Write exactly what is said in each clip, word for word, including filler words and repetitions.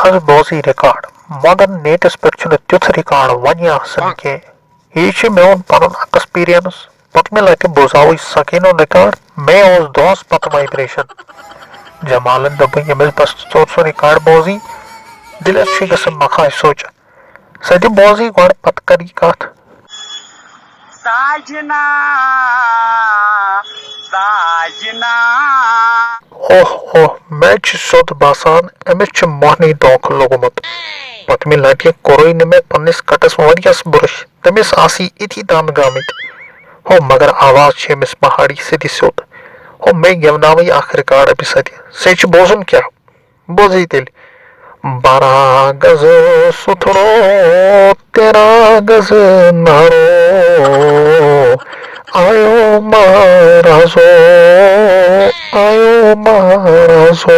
بس بوزٕے record, مگر nets پٮ۪ٹھ چھُنہٕ تیُتھ ریکارڈ وۄنی آسان کینٛہہ۔ یہِ چھِ میون پنُن ایکسپیرینس۔ پٔتمہِ لٹہِ بوزاوٕے سکیٖنُن ریکارڈ، مےٚ اوس دۄہس پتہٕ وایبریشن۔ جمالن دوٚپُن، ییٚمِس بس ژٕ ژوٚٹ سُہ ریکارڈ بوزٕے، دِلس چھُے گژھان مخاج سوچ۔ سۄ تہِ بوزٕے گۄڈٕ، پتہٕ کر یہِ کتھ۔ ساجنا، ساجنا۔ اوہ اوہ، مےٚ چھُ سیوٚد باسان، أمِس چھُ مۄہنی دھوکہٕ لوٚگمُت۔ پٔتمہِ لٹہِ کوٚرُے نہٕ مےٚ پننِس کٹس واریاہس برش، تٔمِس آسی اِتھی دند گٲمٕتۍ۔ ہو، مگر آواز چھِ أمِس پہاڑی سیٚدِ سیوٚد۔ ہو، مےٚ گٮ۪وناوٕے اکھ ریکارڈ أمِس سۭتۍ۔ ژےٚ چھُ بوزُن کیٛاہ؟ بوزٕے تیٚلہِ۔ بارہ گز ستھرو، تیرہ گز نارو، آیو مہرازو، آیو مہرازو۔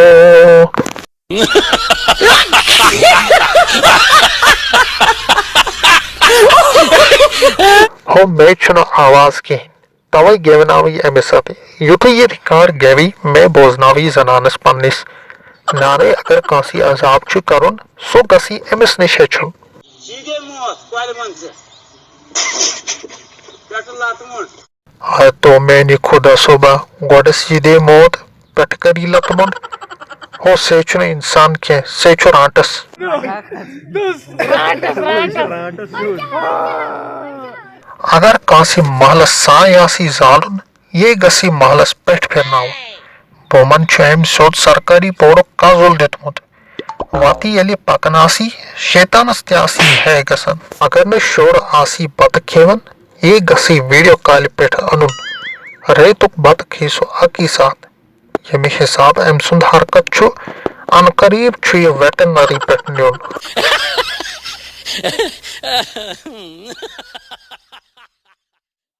ہو، مےٚ چھُنہٕ آواز کِہیٖنۍ، توے گٮ۪وناوٕے أمِس سۭتۍ۔ یُتھُے یہِ ریکارڈ گٮ۪وِ، مےٚ بوزناوٕے زنانس پننِس۔ نارے، اگر کٲنٛسہِ عذاب چھُ کرُن، سُہ گژھِ أمِس نِش ہیٚچھُن۔ سیٖدے موت کۄلہِ منٛز ژٕ۔ پٮ۪ٹھٕ لتہٕ مۄنٛڈ۔ ہتو میانہِ خدا صٲبا، گۄڈٕ سیٖدے موت، پٮ۪ٹھٕ کر یہِ لتہٕ مۄنٛڈ۔ ہو، سے چھُنہٕ انسان کینٛہہ، سے چھُ رانٛٹس۔ اگر کٲنٛسہِ محلس سانۍ آسہِ زالُن، یے گژھِ محلس پٮ۪ٹھ پھِرناوُن۔ بومن چھُ أمۍ سیوٚد سرکٲری پورُک کزُل دیُتمُت۔ وتی ییٚلہِ پکان آسی، شیطانس تہِ آسی ہے گژھان۔ اگر نہٕ شُر آسی بتہٕ کھیوان، یے گژھِ ویڈیو کالہِ پٮ۪ٹھ انُن۔ رٲتُک بتہٕ کھیہِ سُہ اکی ساتھ۔ ییٚمہِ حساب أمۍ سُنٛد حرکت چھُ، ان قریب چھُ یہِ ویٹرنری پٮ۪ٹھ نیُن۔